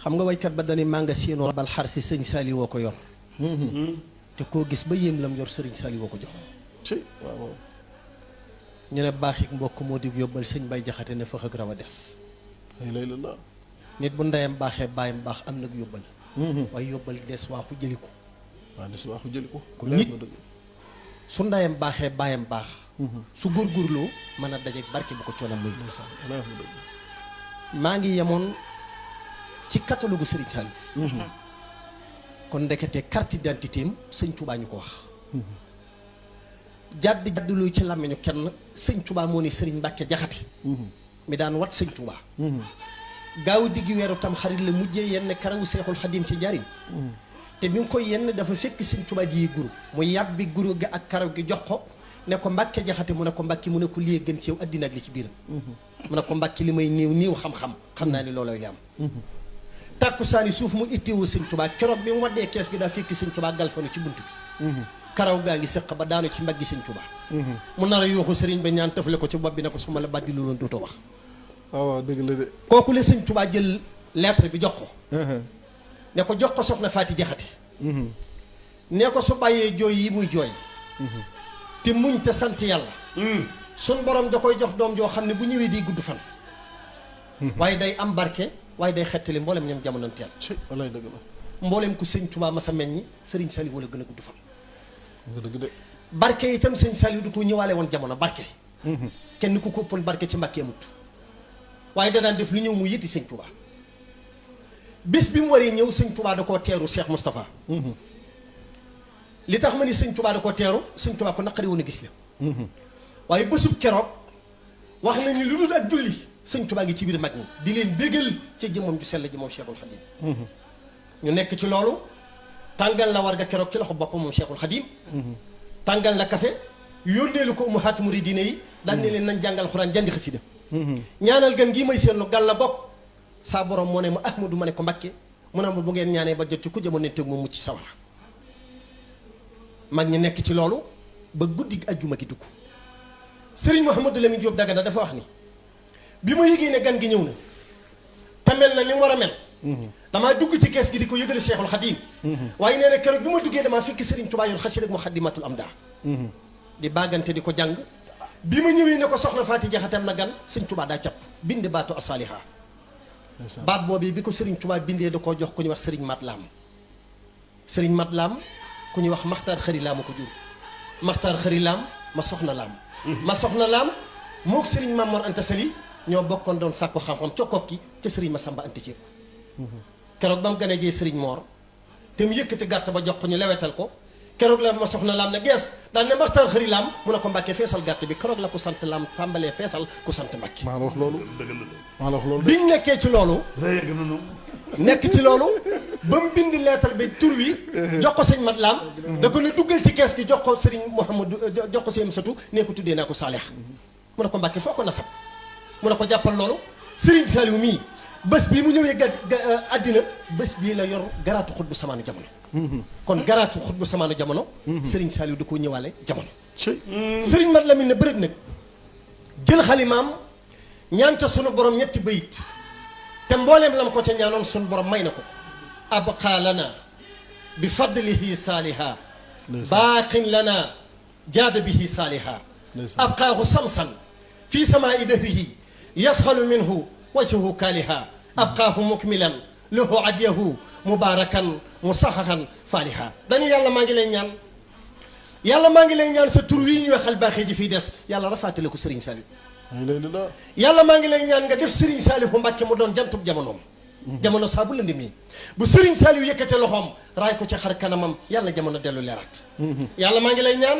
xam nga waykat ba dani maa nga siinoo bal xar si sëñ Sali woo ko yor te koo gis ba yéem lam yor sëriñ Sali woo ko jox ci waaw ñu ne baaxik mbokk moo di yóbbal sëñ Bay Jaxate ne fëx ak raw a des ay lay la nit bu ndeyam baaxee baayam baax am nag yóbbal waaye yóbbal des waaxu jëli ko waaw des waaxu jëli ko ku nit su ndeyam baaxee baayam baax su góorgóorloo mën a dajeek barke bu ko coonam muy maa ngi yemoon ci catalogue Serigne Saliou kon ndekete carte d'identité am sëñ Touba ñu ko wax jàddlu ci làmmiñu kenn sëñ Touba moo ni Serigne Mbacke Jaxate mi daan wat sëñ Touba gaaw diggi weeru tam xarit la mujjee yenn karawu Seexul Xadim ci njariñ te bi nga koy yenn dafa fekk sëñ Touba ji guru mu yàbbi guru gi ak karaw gi jox ko ne ko Mbacke Jaxate mu ne ko Mbacke mu ne ko lii gën ci yow addina ak li ci biiram mu ne ko Mbacke li may niiw xam-xam xam naa ni loolooy li am tàkkusaani suuf mu itteewoo sëñ Touba keroog bi mu waddee kees gi daa fekk sëñ Touba galfanu ci bunt bi karaw gaa ngi sëq ba daanu ci mbaggi sëñ Touba mu nar a yuuxu sëriñ ba ñaan tëfale ko ci bopp bi ne ko su ma la bàddi looloon dootoo wax waaw dëgg la de kooku la sëñ Touba jël lettre bi jox ko ne ko jox ko soxna Faati Jaxate ne ko su bàyyee jooy yi muy jooy te muñ te sant yàlla sun borom da koy jox doom joo xam ne bu ñëwee di gudd fan waaye day am barke waaye day xettali mboolem ñoom jamono teel wallaay dëgg la mboolem ku sëñ Touba ma sa meññi sëriñ Saliou wala gën a gudd fan nga dëgg de barke itam sëñ Saliou du ko ñëwaale woon jamono barke kenn ku ko ëppoon barke ci Mbàkke amut waaye da daan def lu ñëw mu yëtti sëñ Touba bis bi mu waree ñëw sëñ Touba da koo teeru Cheikh Moustapha li tax ma ni sëñ Touba da koo teeru sëñ Touba ko naqari woon a gis la waaye bésub keroog wax nañu lu dul ak julli sëñ Touba ngi ci biir mag ñi di leen bégal ca jëmmam ju sell ji moom Cheikhul Khadim ñu nekk ci loolu tàngal la war ga keroog ci loxo boppam moom Cheikhul Khadim tàngal la kafe yónneelu ko ummahaat muridina yi daan ne leen nañ jàngal xuraan jàngi xasida ñaanal gan gii may seetlu gal la bopp saa borom moo ne ma Ahmadu ma ne ko Mbakke mu ne ma bu ngeen ñaanee ba jot ci ku jamono teg moom mucc sawara mag ñi nekk ci loolu ba guddi ajjuma gi dugg Serigne Mouhamadou Lamine Diop Dagana dafa wax ni bi ma yëgee ne gan gi ñëw na te mel na ni mu war a mel damaa dugg ci kees gi di ko yëgale Cheikhul Khadim waaye nee na keroog bi ma duggee damaa fekk Serigne Touba yor xasida ak Muxaddamatul Amda di bàggante di ko jàng bi ma ñëwee ne ko soxna Faati Jaxate am na gan Serigne Touba daa capp bind baatu asaliha baat boobu bi ko Serigne Touba bindee da koo jox ku ñuy wax Serigne Mat Lam Serigne Mat Lam ku ñuy wax Maxtaar Xëri Laam a ko jur Maxtaar Xëri Laam ma soxna Laam ma soxna Laam moog Serigne Mamor Anta Sali ñoo bokkoon doon sàkku xam-xam ca kokki ca Serigne Masamba Anta Ceeb keroog ba mu gane jee Serigne Mor te mu yëkkati gàtt ba jox ko ñu lewetal ko keroog la ma soxna Laam ne gees daan ne Maxtaar Xëri Laam mu ne ko Mbàkke feesal gàtt bi keroog la ku sant Laam tàmbalee feesal ku sant Mbàkke maa la wax loolu maa la wax loolu biñ nekkee ci loolu nekk ci loolu ba mu bind lettre bi tur wi jox ko sëñ Mat Laam da ko ne duggal ci kees gi jox ko Serigne Mouhamadou jox ko sëñ Satu ne ko tuddee naa ko Saalix mu ne ko Mbàkke foo ko nasab mu ne ko jàppal loolu Serigne Saliou mii bés bii mu ñëwee àddina bés bii la yor garaatu xut bu samaanu jamono kon garaatu xut bu samaanu jamono Serigne Saliou da koo ñëwaale jamono Serigne Mat Lamin ne bërëb nag jël xalimaam ñaan ca sunu borom ñetti bayit te mbooleem lam ko ca ñaanoon sunu borom may na ko abqaa lana bi fadlihi saaliha baaqin lana jaada bihi saaliha abqaahu samsan fi samaai dahrihi yasxalu minhu wajhuhu kaaliha abqaahu mukmilan lahu adyahu mubarakan musaxaxan faaliha dañu yàlla maa ngi lay ñaan yàlla maa ngi lay ñaan sa tur wii ñu waxal baaxee ji fii des yàlla rafaatale ko Serigne Saliou yàlla maa ngi lay ñaan nga def Serigne Saliou Mbàkke mu doon jantub jamonoom jamono saabu la ndimee bu Serigne Saliou yëkkate loxoom raay ko ca xar kanamam yàlla jamono dellu leeraat yàlla maa ngi lay ñaan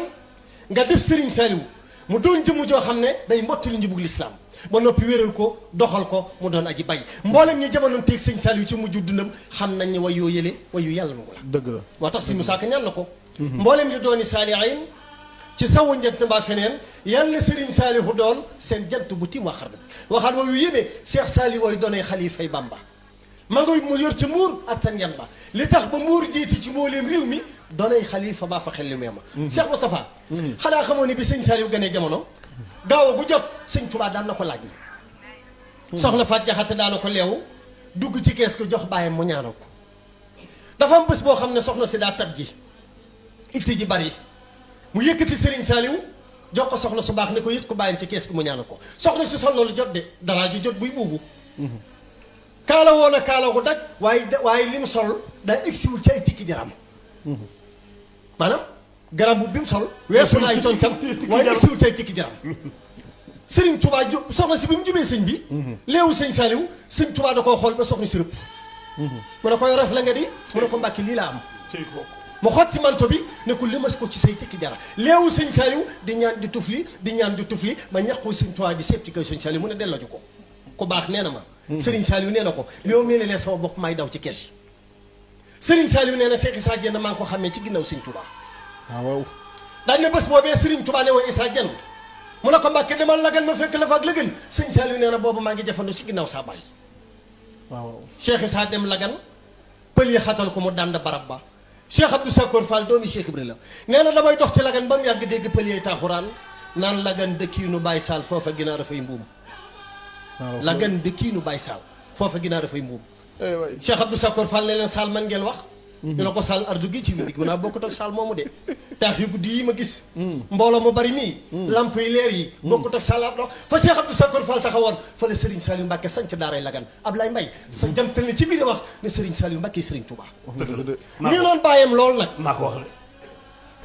nga def Serigne Saliou mu doon jëmm joo xam ne day mottali njubug lislaam ba noppi wéral ko doxal ko mu doon aji bay mboolem ñi jamono teeg sëñ Saliou ci mujj dundam xam nañ ne way yoo yële wayu yàlla nangu la dëgg la moo tax si Musaa Ka ñaan na ko mboolem li dooni saalihiin ci sawu njant mbaa feneen yàlla Serigne Saliou doon seen jant bu tiim waa xar bi waxaat wayu yéeme Cheikh Saliou wooy doonay xalifay Bamba ma nga mu yor ci mbuur attan yan ba li tax ba mbuur jiiti ci mbooleem réew mi doonay xalifa baa fa xel li mu yema Cheikh Moustapha xanaa xamoo ni bi sëñ Saliou gënee jamono gaaw bu jot sëñ Touba daan na ko laaj soxna Faat Jaxate daana ko leewu dugg ci kees ko jox bàyyam mu ñaanal ko dafa am bés boo xam ne soxna si daa tab ji itti ji bari mu yëkkati Serigne Saliou jox ko soxna su baax ne ko yët ko bàyyam ci kees gi mu ñaanal ko soxna si sol loolu jot de daraa ju jot buy buubu kaala woon a kaala ko daj waaye li mu sol daa egsiwul ci ay tikki jaram maanaam garam bu bi mu sol weesu na ay toncam waaye egsiwul ci ay tikki jaram Serigne Touba soxna si bi mu jubee sëñ bi léewu sëñ Saliou sëñ Touba da koo xool ba soxna si rëpp mu ne koy ref la nga di mu ne ko Mbàkke lii laa am mu xotti manto bi ne ko limas ko ci say tikki jara léewu sëñ Saliou di ñaan di tufli ba ñàqu sëñ Touba di seet ci koy sëñ Saliou mu ne delloo ko ku baax nee na ma Serigne Saliou nee na ko li ma mel ne sama bopp may daw ci kees yi Serigne Saliou nee na Cheikh Issa Diène maa ngi ko xamee ci ginnaaw sëñ Touba waaw daañu ne bés boobee Serigne Touba ne woon Issa Diène mu ne ko Mbàkke demal lagan ma fekk la fa ak lëgën sëñ Saliou nee na boobu maa ngi jafandu ci ginnaaw saa baay waaw Cheikh Issa dem lagan pël yi xatal ko mu dànd barab ba Cheikh Abdou Sakor Fall doomi Cheikh Ibra la nee na damay dox ci lagan ba mu yàgg dégg pël yi taaxuraan naan lagan dëkkiinu Baay Saal foofa ginaar a fay mbuum lagan dëkkiinu Baay Saal foofa ginaar a fay mbuum Cheikh Abdou Sakor Fall ne leen Saal man ngeen wax ñu ne ko Saal ardu gi ci biir mun naa bokkut ak Saal moomu de taax yu guddi yi ma gis mbooloo mu bari mii lamp yi leer yi bokkut ak Saal ardo fa Cheikh Abdou Sakor Fall taxawoon fa la Serigne Saliou Mbacke sanc daaray lagan Ablaye Mbaye sa jamtal ne ci biir wax ne Serigne Saliou Mbacke Serigne Touba ñu noon bàyyam loolu nag maa ko wax de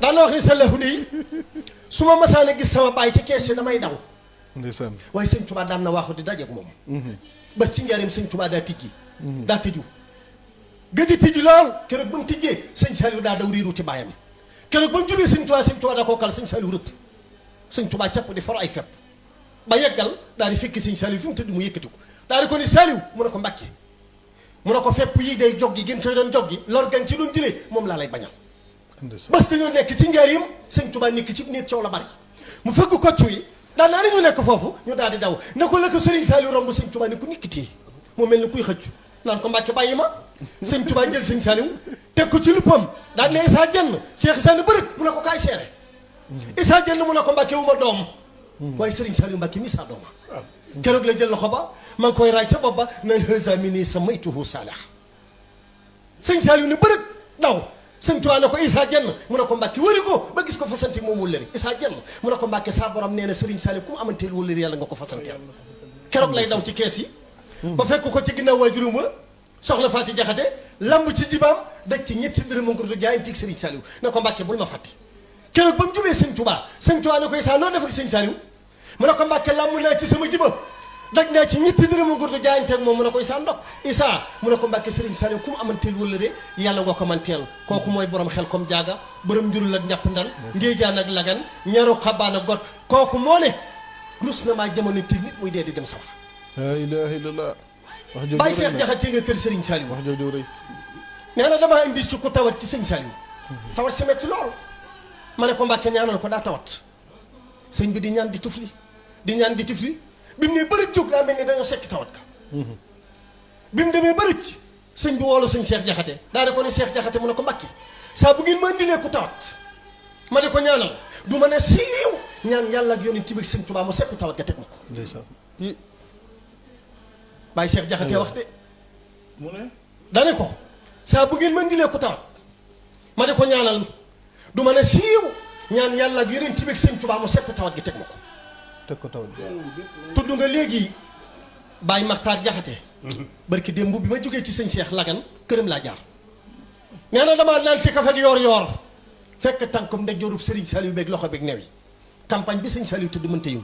daana wax ni sa lahu de su ma masaane gis sama bàyyi ci kees yi damay daw ndeysaan waaye sëñ Touba daan na waaxu di dajeek moom ba ci njaarim sëñ Touba daa tijji daa tëju gëj tijji lool keroog ba mu tijjee sëñ Saliou daa daw riiru ci bàyyam keroog ba mu jubee sëñ Touba da koo kal sëñ Saliou rëpp sëñ Touba capp di for ay fepp ba yeggal daal di fekki sëñ Saliou fi mu tëdd mu yëkkati ko daal di ko ni Saliou mu ne ko Mbàkke mu ne ko fepp yi day jog gi gën koy doon jog gi lor gan ci doon jëlee moom laa lay bañal bas dañoo nekk ci njaarim sëñ Touba nekk ci néeg coow la bari mu fëgg kocc yi daan naa ñu nekk foofu ñu daal di daw ne ko la ko Serigne Saliou romb sëñ Touba ni ku nikkitee mu mel ni kuy xëcc naan ko Mbàkke bàyyi ma sëñ Touba jël sëñ Saliou teg ko ci luppam daan ne Issa Diène Cheikh Issa ne bërëg mu ne ko kaay seere Issa Diène mu ne ko Mbàkke wu ma doom waaye Serigne Saliou Mbàkke mi saa dooma keroog la jël loxo ba maa ngi koy raaj ca bopp ba naan hësa mi nii sa maytuhu saalih sëñ Saliou ne bërëg daw sëñ Touba ne ko Issa Diène mu ne ko Mbàkke wëri ko ba gis ko fasanti moom wëllëri Issa Diène mu ne ko Mbàkke saa borom nee na Serigne Saliou ku mu amanteel wëllëri yàlla nga ko fasanteel keroog lay daw ci kees yi ba fekk ko ci ginnaaw waajurum wa soxna Faati Jaxate lamb ci jibaam daj ci ñetti dërëm ngor du jaayanteeg Serigne Saliou ne ko Mbàkke bul ma fàtte keroog ba mu jubee sëñ Touba ne ko Issa noo def ak sëñ Saliou mu ne ko Mbàkke lamb naa ci sama jiba daj naa ci ñetti dërëm ngor du jaayanteeg moom mu ne ko Issa ndok Issa mu ne ko Mbàkke Serigne Saliou ku mu amanteel wëllëre yàlla nga ko manteel kooku mooy borom xel comme jaaga borom njurul ak njàpp ndal ngéejaan ak lagan ñaru xabaan ak got kooku moo ne rus na maa jamono technique muy dee di dem sawar la ilaha illallah wax jooju Baye Cheikh Jaxate nga kër Serigne Saliou wax jooju rëy nee na damaa indi ci ku tawat ci sëñ Saliou tawat si metti lool ma ne ko Mbàkke ñaanal ko daa tawat sëñ bi di ñaan di tufli di ñaan di tufli bi mu ne bërëj jóg daa mel ni dañoo sekki tawat ka bi mu demee bërëj sëñ bi woolu sëñ Cheikh Jaxate daa di ko ne Cheikh Jaxate mu ne ko Mbàkke saa bu ngeen ma indilee ku tawat ma di ko ñaanal du ma ne siiw ñaan yàlla ak yonent bi ak sëñ Touba mu seppi tawat ga teg ma ko ndeysaan Baye Cheikh Jaxate wax de mu ne dane ko saa bu ngeen mën dilee ko tawat ma di ko ñaanal du ma ne siiw ñaan yàlla ak yeneen tibeeg sëñ Touba mu sepp tawat gi teg ma ko teg ko tawat tudd nga léegi Baye Makhtar Jaxate barki démb bi ma jógee ci sëñ Cheikh Lagan këram laa jaar nee na damaa naan ci kafe ak yoor fekk tànkum ndeg jorub Serigne Saliou beeg loxo beeg new yi campagne bi sëñ Saliou tudd mënta yiw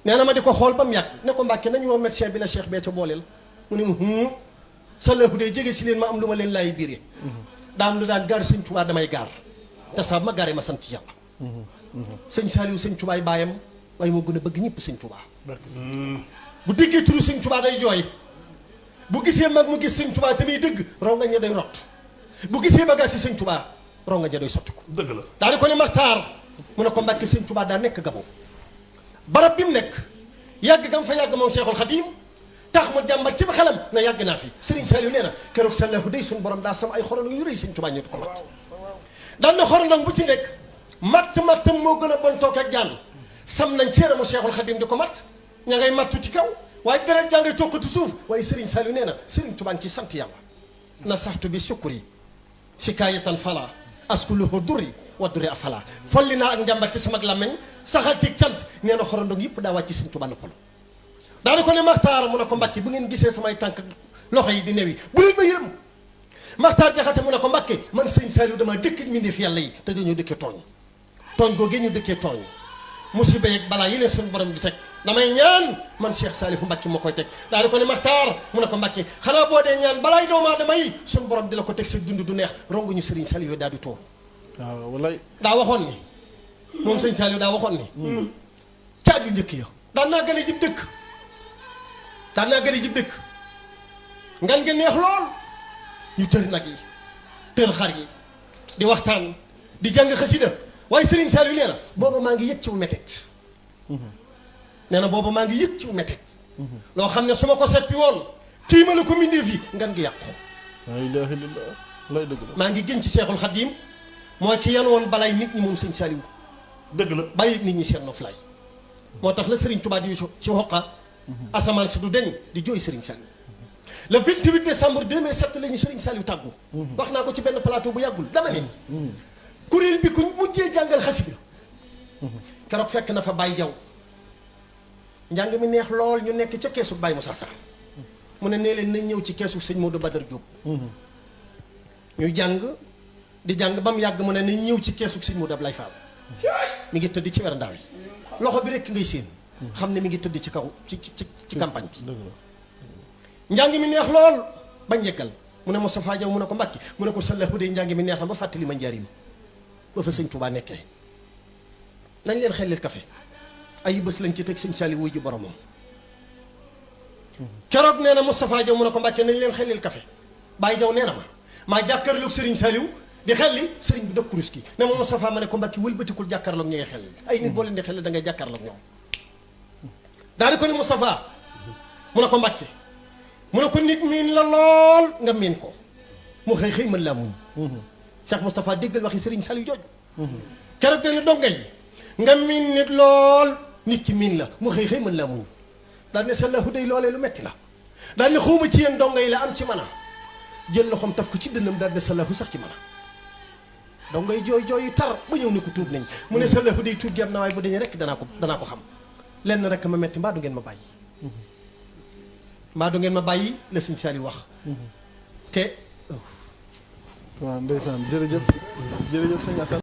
nee na ma di ko xool ba mu yàgg ne ko Mbàkke nañu woo médecin bi la Cheikh Béthio booleel mu ne mu sa lëfu dee jege si leen ma am lu ma leen laay biire daan lu daan gaar sëñ Touba damay gaar te saa ma gaaree ma sant yàlla sëñ Saliou sëñ Touba yi baayam waaye moo gën a bëgg ñëpp sëñ Touba bu déggee turu sëñ Touba day jooy bu gisee mag mu gis sëñ Touba te muy dëgg ronga ña day rot bu gisee bagage si sëñ Touba ronga ña day sotti ko dëgg la daal di ko ne Maxtaar mu ne ko Mbàkke sëñ Touba daa nekk Gabon barab bi mu nekk yàgg gam fa yàgg moom Cheikhul Khadim tax mu jàmbat ci ba xelam na yàgg naa fi Serigne Saliou nee na keroog sallahu day suñu borom daa sam ay xorondong yu rëy sëñ Touba ñu ko mat daan na xorondong bu ci nekk mattam moo gën a bon toog ak jaan sam nañ ceeramu Cheikhul Khadim di ko mat ña ngay mattu ci kaw waaye deret jaa ngay tokkati suuf waaye Serigne Saliou nee na Serigne Touba ngi ci sant yàlla na saxtu bi sukuri shikaayatan fala askuluhu duri wa duri afala folli naa ak njàmbat ci sama làmmeñ saxal ci cant nee na xorondom yëpp daa wàcc Serigne Touba noppalu daana ko ne Maxtaar mu ne ko Mbàkke bu ngeen gisee samay tànk loxo yi di newi bu leen ma yërëm Maxtaar Jaxate mu ne ko Mbàkke man Serigne Saliou dama dëkk mbindeef yàlla yi te dañoo dëkkee tooñ googee ñu dëkkee tooñ musiba yeeg balaa yi leen suñu borom di teg damay ñaan man Cheikh Saliou Mbacke moo koy teg daal di ko ne Maxtaar mu ne ko Mbacke xanaa boo dee ñaan balaay doomu aadama yi suñu borom di la ko teg sa dund du neex rongu ñu Serigne Saliou daal di tóor waaw wallaay daa waxoon ni moom Serigne Saliou daa waxoon ni caaju njëkk ya daan naa gën a jib dëkk ngan nga neex lool ñu tër nag yi tër xar yi di waxtaan di jàng xasida waaye Serigne Saliou nee na booba maa ngi yëg ci wu métit nee na booba maa ngi yëg ci wu métit loo xam ne su ma ko seppi woon tiimale ko mbindeef yi ngan gi yàqu la ilaha illallah lay dëgg la maa ngi gën ci Seexul Xadiim mooy ki yan woon balay nit ñi moom Serigne Saliou dëgg la bàyyi nit ñi seen noflaay moo tax la Serigne Touba di ci xoqa asamaan si du deñ di jooy Serigne Saliou le 28 décembre 2007 la ñu Serigne Saliou tàggu wax naa ko ci benn plateau bu yàggul dama ne kuréel bi ku mujjee jàngal xasida keroog fekk na fa Baye Jaw njàng mi neex lool ñu nekk ca keesu Baye Moussa Sarr mu ne nee leen nañ ñëw ci keesu sëñ Modou Badar Diop ñu jàng di jàng ba mu yàgg mu ne nañ ñëw ci keesu sëñ Modou Ablaye Fall mi ngi tëdd ci wer ndaaw yi loxo bi rekk ngay séen xam ne mi ngi tëdd ci kaw ci campagne bi njàng mi neex lool bañ yeggal mu ne Moustapha Diaw mu ne ko Mbàkke mu ne ko sallahu de njàng mi neex na ba fàttali ma njaarim ba fa sëñ Touba nekkee nañ leen xellil café ay bés lañ ci teg sëñ Saliou wuy ji boromam keroog nee na Moustapha Diaw mu ne ko Mbàkke nañ leen xellil café Baye Diaw nee na maa jàkkaarloog Serigne Saliou di xelli Serigne bi dëkk kurus gi ne ma Moustapha ma ne ko Mbàkke wëlbatikul jàkkaarloog ñi ngay xelli ay nit boo leen di xelli da ngay jàkkaarloog ñoom daal di ko ne Moustapha mu ne ko Mbàkke mu ne ko nit miin la lool nga miin ko mu xëy mën laa muñ Cheikh Moustapha déggal waxi Serigne Saliou jooju keroog dana donga yi nga miin nit lool nit ki miin la mu xëy mën laa muñ daal ne sallahu day loolee lu metti la daal ne xawma ci yéen donga yi la am ci mën a jël loxoom taf ko ci dënnam daal ne sallahu sax ci mën a donga yi jooy yu tar ba ñëw ne ko tuub nañ mu ne sallahu day tuub gem na waaye bu dañee rek danaa ko xam lenn rek ma metti mbaa du ngeen ma bàyyi la Serigne Saliou wax ke waaw ndeysaan jërëjëf sëñ Assane